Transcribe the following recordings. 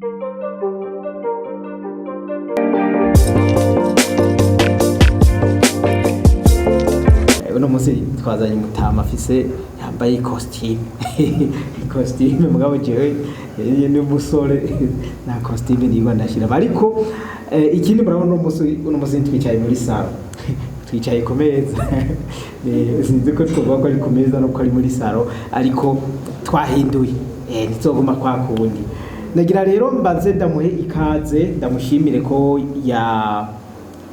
Uno munsi twazanye umutama afise yambaye ikositime, ikositime, mugabo jewe n'umusore nta kositime niba ndashira. Ariko ikindi murabona, uno munsi twicaye muri salon, twicaye ku meza. Sinzi ko twovuga ko ari ku meza no ko ari muri salon, ariko twahinduye, ntizoguma kwa kundi. Nagira rero mbanze ndamuhe ikaze, ndamushimire ko ya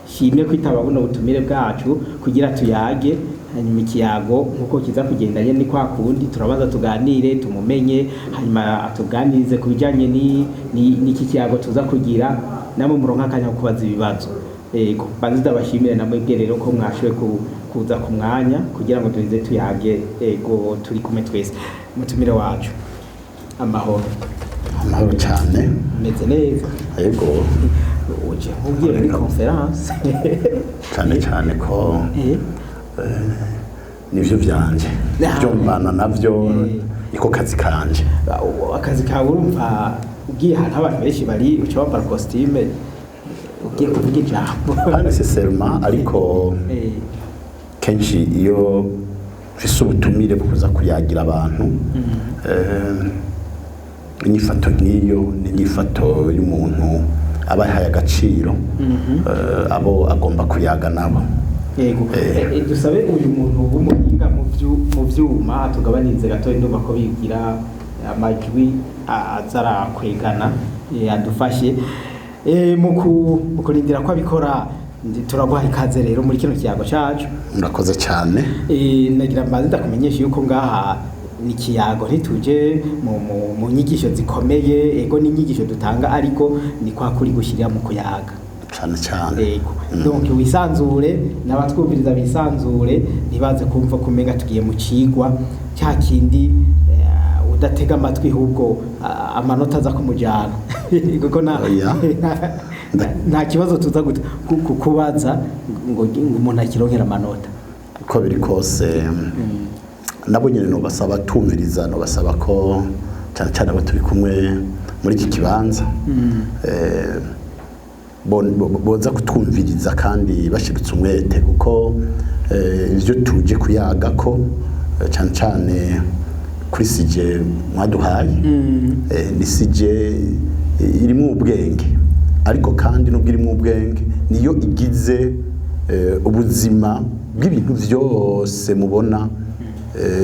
shimye kwitaba buno butumire bwacu kugira tuyage. Hanyuma ikiyago nkuko kiza kugendanye ni kwa kundi, turabanza tuganire, tumumenye, hanyuma atuganirize ku bijyanye n'iki kiyago tuza kugira, namwe muronka akanya ko kubaza ibibazo. Yego, mbanze ndabashimire namwe bwe rero ko mwashoboye kuza ku mwanya kugira ngo duheze tuyage. Yego, turi kumwe twese. Mutumire wacu, amahoro? Amahoro cyane. Meze neza? Yego. Uje nk'ugiye muri conférence. Cyane cyane ko nivyo vyanje, byo mbana navyo, niko kazi kanje. Akazi kawe, urumva ugiye ahantu abantu benshi bari, uca wambara costume ugiye kuvuga ijambo? Pas nécessairement, ariko kenshi iyo mfise ubutumire bwo kuza kuyagira abantu, inyifato nk'iyo ni inyifato y'umuntu aba yahaye agaciro abo agomba kuyaga nabo. Yego. Dusabe uyu muntu w'umuhinga mu vyuma atugabanirize gato, ndumva ko bigira amajwi aza arakwegana, adufashe. Mu kurindira ko abikora, turaguha ikaze rero muri kino kiyago cacu. Murakoze cyane. Nagira mbanze ndakumenyesha yuko ngaha ni ikiyago, ntituje mu nyigisho zikomeye. Ego, ni inyigisho dutanga, ariko ni kwa kuri gushyirira mu kuyaga. Cyane cyane. Yego, donc wisanzure, n'abatwumviriza bisanzure, ntibaze kumva kumenga tugiye mu cigwa cya kindi udatega amatwi ahubwo amanota aza kumujyana, kuko nta Oya. nta kibazo tuza kubaza ngo umuntu akironkera amanota. Uko biri kose, nabo nyine nobasaba tumviriza, nobasaba ko cyane cyane abo turi kumwe muri iki kibanza boza kutwumviriza kandi bashiritse umwete, kuko ivyo tuje kuyaga ko cyane cyane kuri sujet mwaduhaye, ni sujet irimwo ubwenge, ariko kandi nubwo irimwo ubwenge, niyo igize ubuzima bw'ibintu vyose mubona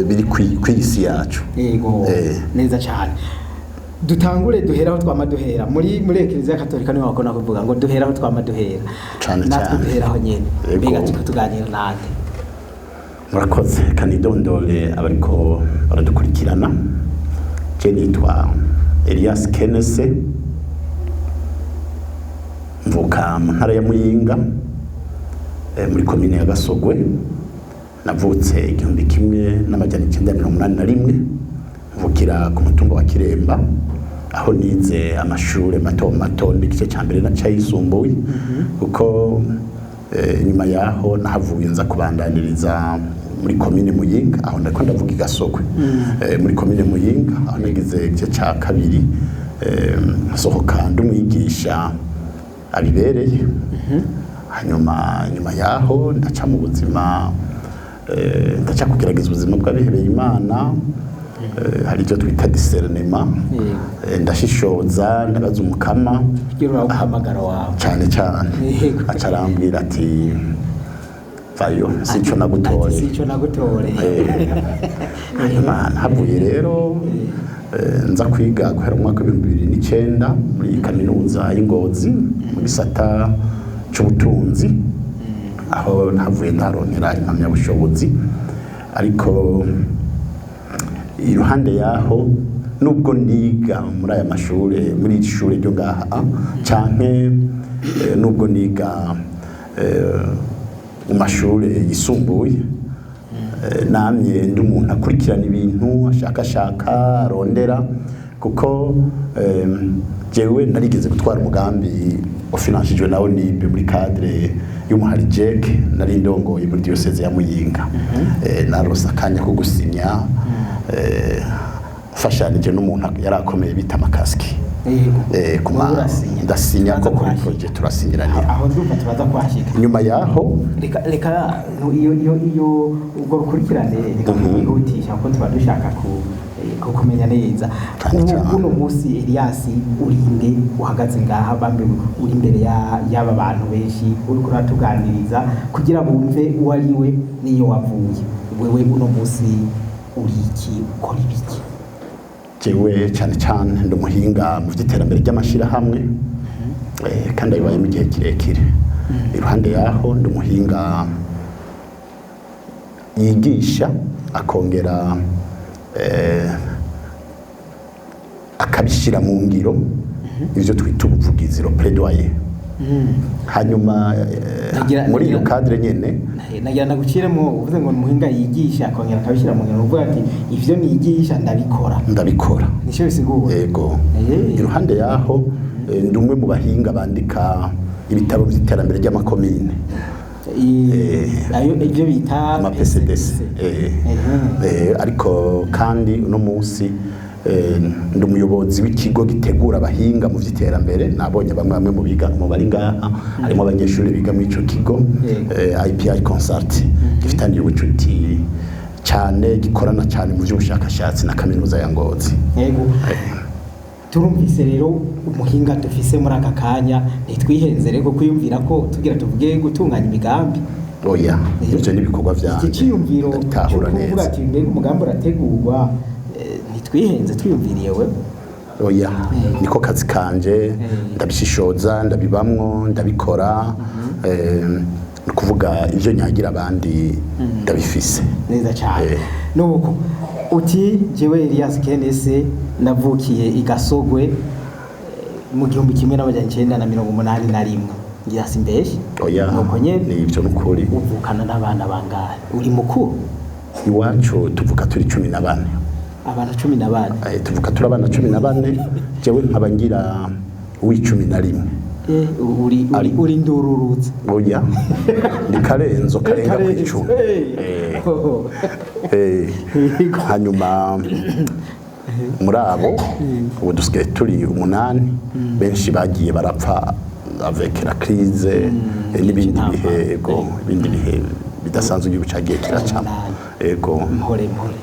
biri kw'iyi si yacu. Yego. Neza cyane. Dutangure duhera aho twama duhera muri Eklezia Katolika, niho bakunda kuvuga ngo duhera aho twama duhera. Cane Natwe cane. duhera aho nyene. Yego. Mbega turiko tuganira nande? Murakoze. Kanidondore abariko baradukurikirana. Je nitwa Elias Kenese, mvuka mu ntara ya Muyinga, muri komine ya Gasogwe. Navutse 1981, mvukira ku mutumba wa Kiremba, aho nize amashure mato mato n'igice cya mbere na cyayisumbuye, kuko nyuma yaho nahavuye nza kubandaniriza muri komine Muyinga, aho ndako ndavuga i Gasogwe. Muri komine Muyinga aho nagize igice cya kabiri, nsohoka ndi umwigisha abibereye. Hanyuma nyuma yaho ndaca mu buzima, ndaca kugerageza ubuzima bw'abihebeye Imana. Hari icyo twita discernement. Ndashishoza, ndabaza Umukama. Kugira urabe umuhamagaro wawe. Cyane cyane. Aca arambwira ati: "Vayo, sico Ati nagutoreye." "Sico nagutoreye." Hanyuma havuye rero nza kwiga guhera mu mwaka w'2009 muri kaminuza y'Ingozi mu gisata c'ubutunzi, aho nahavuye ndaronkera impamyabushobozi. Ariko iruhande yaho, nubwo niga muri aya mashure, muri iri shure ryo ngaha, canke nubwo niga mu mashure yisumbuye, namye ndi umuntu akurikirana ibintu, ashakashaka, arondera, kuko jewe narigeze gutwara umugambi wafinanshijwe nawo nibe muri cadre y'umuhari Jack, nari ndongoye muri diocèse ya Muyinga. Narose akanya ko gusinya mfashanije n'umuntu yari akomeye bita Makaski. Yego. Ku ma- Wowe urasinya. Ndasinya ko Tubanza kuri kuhashika. projet turasinyiranira. Aho ndumva tubaza kuhashika. Inyuma yaho, Reka iyo ubwo rukurikirane, reka kwihutisha kuko tuba dushaka ku kumenya neza. Cyane Ubu cyane. uno munsi, Elias, urinde uhagaze ngaha bambe uri imbere y'aba bantu benshi, uriko uratuganiriza kugira bumve uwo ari we n'iyo wavuye. Wewe uno munsi uri iki, ukora ibiki? Jewe cyane cyane ndi umuhinga mu by'iterambere ry'amashyirahamwe, kandi abibayemo igihe kirekire. Iruhande yaho ndi umuhinga yigisha, akongera akabishyira mu ngiro ibyo twita ubuvugizi, le plaidoyer. Hanyuma muri iyo cadre nyene, Nagira naguciremo, uvuze ngo ni umuhinga yigisha akongera akabishyira mu ngiro, uvuga ati ivyo nigisha ndabikora. Ndabikora. Nicyo bisigura. Yego. Iruhande yaho ndi umwe mu bahinga bandika ibitabo by'iterambere ry'amakomine. Ayo ibyo bita Ama PCDC. Ariko kandi uno munsi ndi umuyobozi w'ikigo gitegura abahinga mu by'iterambere. Nabonye bamwe mu biga mu bari ngaha, harimo abanyeshuri biga muri ico kigo, IPI Consult, gifitaniye ubucuti cyane, gikorana cyane mu by'ubushakashatsi na kaminuza ya Ngozi. Yego, turumvise rero umuhinga dufise muri aka kanya. Ntitwihenze rero kwiyumvira ko tugira tuvuge gutunganya imigambi. Oya, ibyo ni ibikorwa Iki vyanje. ciyumviro cyo Ndabitahura kuvuga neza. ati mbega umugambi urategurwa, ntitwihenze twiyumviriye we. Oya, niko kazi kanje. Ndabishishoza, ndabibamwo, ndabikora. Ni ukuvuga ibyo nyagira abandi ndabifise. Neza cyane. Nuko uti jewe Elias Kenese navukiye i Gasogwe mu 1981, ngira simbeshe. Oya. Nuko nyene. Ni ibyo nukuri. Uvukana n'abana bangahe? Uri mukuru? Iwacu tuvuka turi 14. Abantu 14? Tuvuka turi abana 14, jewe nkaba ngira uw'11. Uri uri ndururutse? Oya, ni karenzo karenga ku 10. Oh. Hanyuma muri abo ubu dusigaye turi umunani. Benshi bagiye barapfa avec la crise, n'ibindi intambara. bihe, ego, ibindi bihe bidasanzwe igihugu cyagiye kiracamo. Umunani. Ego. Mpore mpore,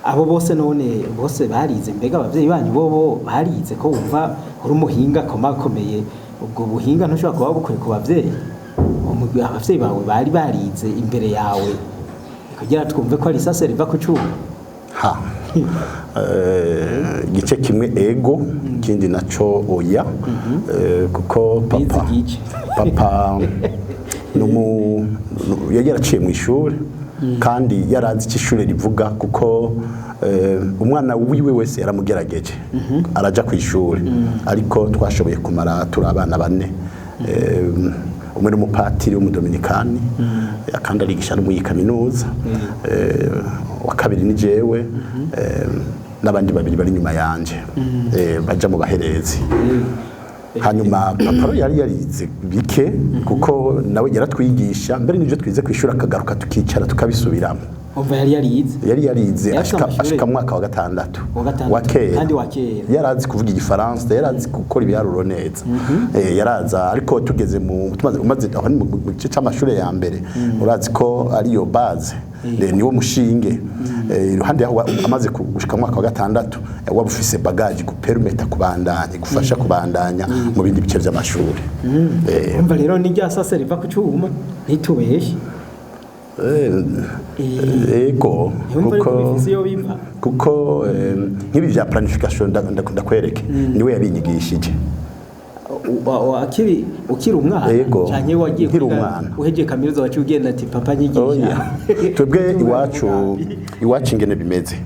abo bose none bose barize? Mbega abavyeyi banyu bobo barize, ko wumva uri umuhinga akomakomeye? Ubwo buhinga ntushobora kuba bukwiye ku bavyeyi? Abavyeyi bawe bari barize imbere yawe, kugira twumve ko ari isase riva ku cuma? Ha. Igice kimwe ego, ikindi naco oya. Kuko papa Bize igice. Papa numu yari yaraciye mu ishuri kandi yarazi icyo ishuri rivuga, kuko umwana wiwe wese yaramugerageje araja ku ishuri, ariko twashoboye kumara turi abana bane. Umwe ni umupatiri w'umudominikani, akandi arigisha no muri kaminuza. Wa kabiri ni jewe, n'abandi babiri bari inyuma yanje, baja mu baherezi. Hanyuma papa rero yari yarize bike, kuko nawe yaratwigisha mbere n'ibyo twize ku ishuri, akagaruka tukicara tukabisubiramo. Umva, yari yarize? Yari yarize. Yari afite ashika amashure? Ashika mu mwaka wa gatandatu. Wa gatandatu. Wa kera. Kandi wa kera. Yarazi kuvuga igifaransa, yarazi gukora ibiharuro neza. Yaraza, ariko tugeze mu tumaze umaze aho ni mu gice c'amashure ya mbere, urazi ko ariyo base, niwo mushinge. Iruhande yaho amaze gushika mu mwaka wa gatandatu, waba ufise bagage gupermeta kubandanya, gufasha kubandanya mu bindi bice vy'amashuri. Umva rero ni rya sase riva ku cuma, ntitubeshe. Ego. Yumva ariko Kuko bifise iyo biva. Kuko nk'ibi vya planification, ndakwereke, niwe yabinyigishije. Akiri ukiri umwana? Yego. Canke wagiye Nkiri kwiga, umwana. uhejeje kaminuza waciye ugenda ati papa nyigisha? Oya, twebwe iwacu ingene bimeze,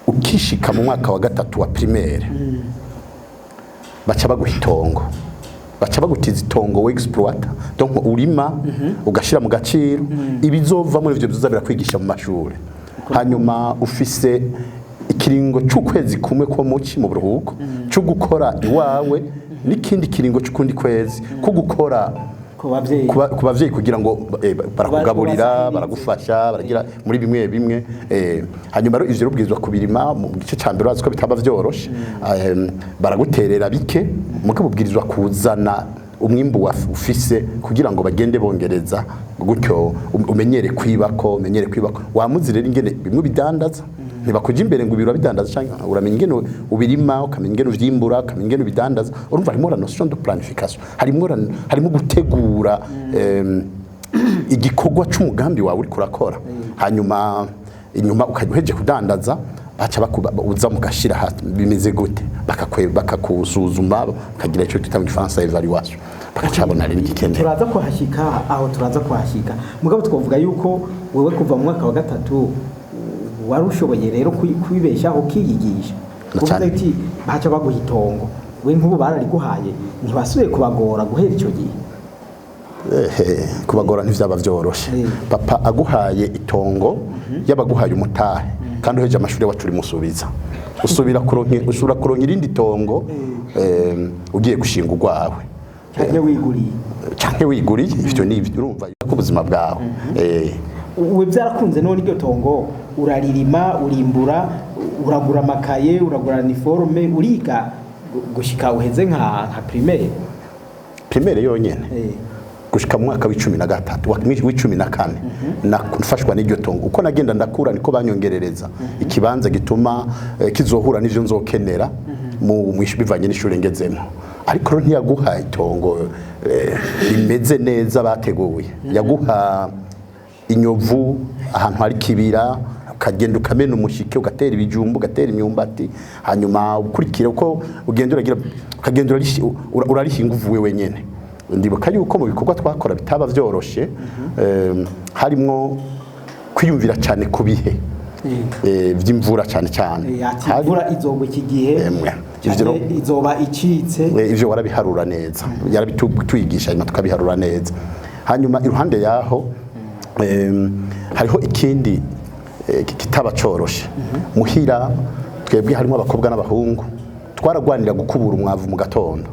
ukishika mu mwaka wa gatatu wa primaire baca baguha itongo, baca bagutiza itongo we exploiter, donc urima ugashira mu gaciro, ibizova muri ivyo bizoza birakwigisha mu mashuri. Hanyuma ufise ikiringo c'ukwezi kumwe ko muci mu buruhuko cyo gukora iwawe, n'ikindi kiringo c'ukundi kwezi ko gukora. Ku bavyeyi. Ku bavyeyi kugira ngo barakugaburira, Kubasahirize. baragufasha, baragira muri bimwe bimwe. Hanyuma rero ivyo rero ubwirizwa kubirima mu gice ca mbere, urazi ko bitaba vyoroshe. Baraguterera bike, mugabo ubwirizwa kuzana umwimbu ufise kugira ngo bagende bongereza gutyo, umenyere kwibako, umenyere kwibako. Wamuzi rero ingene bimwe bidandaza, ntibakuja imbere ngo ibiro bidandaza, canke uramenya ingene ubirima, ukamenya ingene uvyimbura, ukamenya ingene ubidandaza. Urumva harimo la notion de planification, harimo gutegura igikorwa c'umugambi wawe uriko urakora. Hanyuma inyuma ukajya uheje kudandaza, baca uza mugashira hasi bimeze gute, bakakusuzuma, bakagira icyo twita mu gifaransa évaluation, bakaca babona rero igikenewe. Turaza kuhashyika aho, turaza kuhashyika. Mugabo twavuga yuko wewe kuva mu mwaka wa gatatu wari ushoboye rero kwibeshaho, ukiyigisha. Na Uvuze cane. ati baca baguha itongo, we nk'ubu barariguhaye, ntibasubiye kubagora guhera icyo gihe? Ehe, kubagora ntivyaba vyoroshe. Papa aguhaye itongo, yabaguhaye umutahe, kandi uheje amashuri wacu urimusubiza, usubira kuronka, ushobora kuronka irindi tongo ugiye gushinga urwawe. Cyane wiguriye. Canke wiguriye. Ivyo ni urumva ko ubuzima bwawe We byarakunze none iryo tongo uraririma, urimbura, uragura amakaye, uragura uniforme, uriga gushika uheze nka primaire? Primaire yonyene gushika mu mwaka w'13, w'14 nafashwa n'iryo tongo. Uko nagenda ndakura niko banyongerereza ikibanza gituma kizohura n'ivyo nzokenera mu bivanye n'ishure ngezemo. Ariko rero ntiyaguha itongo rimeze neza bateguye, yaguha inyovu ahantu hari kibira, ukagenda ukamena umushike, ugatera ibijumbu, ugatera imyumbati, hanyuma ukurikira uko ugenda uragira, ukagenda urariha inguvu wewe wenyene. Ndibuka yuko mu bikorwa twakora bitaba vyoroshe, harimwo kwiyumvira cyane ku bihe vy'imvura cyane cyane. Ati imvura izogwa iki gihe, Emwe, canke ivyo izoba icitse. Ivyo warabiharura neza, yarabitwigisha, hanyuma tukabiharura neza. Hanyuma iruhande yaho hariho ikindi kitaba coroshe. Muhira twebwe harimo abakobwa n'abahungu, twaragwanira gukubura umwavu mu gatondo,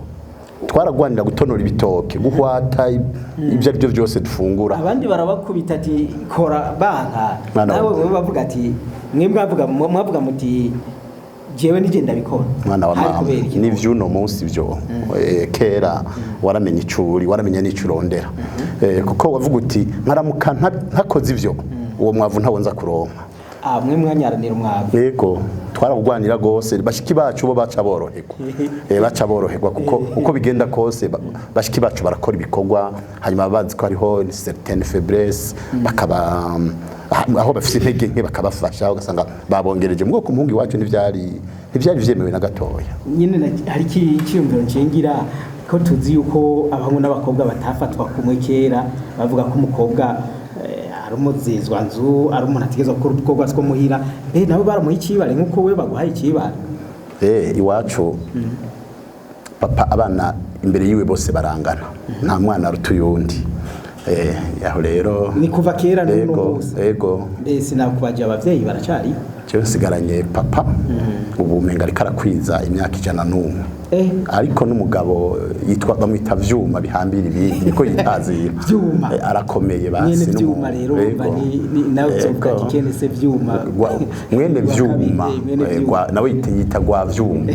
twaragwanira gutonora ibitoke, guhwata ibyo ari byo byose dufungura. Abandi barabakubita ati kora banka. Mwana Nawe wa- wewe bavuga ati mwe mwavuga muti jewe nije ndabikora. Mwana wa Hari mama, kubera iki? n'ivy'uno munsi byo kera waramenya icuri, waramenya n'ico urondera. Kuko wavuga uti nkaramuka ntakoze ivyo, uwo mwavu ntawo nza kuronka. Ah, mwe mwanyaranira umwavu. Yego, twarawugwanira gose. Bashiki bacu bo baca boroherwa, baca boroherwa kuko uko bigenda kose bashiki bacu barakora ibikorwa, hanyuma bazi ko hariho certaine faiblesse, bakaba aho bafise intege nke bakabafasha, ugasanga babongereje. Mu bwoko umuhungu iwacu ntivyari vyemewe na gatoya. Nyine hari icyiyumviro nshingira ko tuzi yuko abahungu n'abakobwa batafatwa kumwe kera. Bavuga ko umukobwa ari umuzizwa nzu, ari umuntu ategerezwa gukora udukorwa two muhira. Mbe nabo baramuha ikibare nk'uko we baguhaye ikibare? Iwacu papa abana imbere yiwe bose barangana, nta mwana aruta uyundi. Aho rero Ni kuva kera n'uno Ego, munsi? Ego. Mbe sinakubaje, abavyeyi baracariho? Jewe nsigaranye papa, ubu umenga ariko arakwiza imyaka 101. Ariko n'umugabo yitwa, bamwita Vyuma bihambira ibindi, niko yitazira. Vyuma. Arakomeye basi. Mwene Vyuma rero urumva ni nawe uzovuga ati kene se Vyuma. Mwene Rwa Vyuma. kabiri, mwene Vyuma. Nawe yita gwa Vyuma.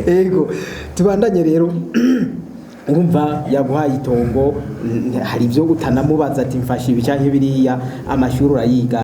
Ego, tubandanye rero. Urumva yaguhaye itongo, hari ibyo utanamubaza ati mfashe ibi canke biriya, amashuri urayiga.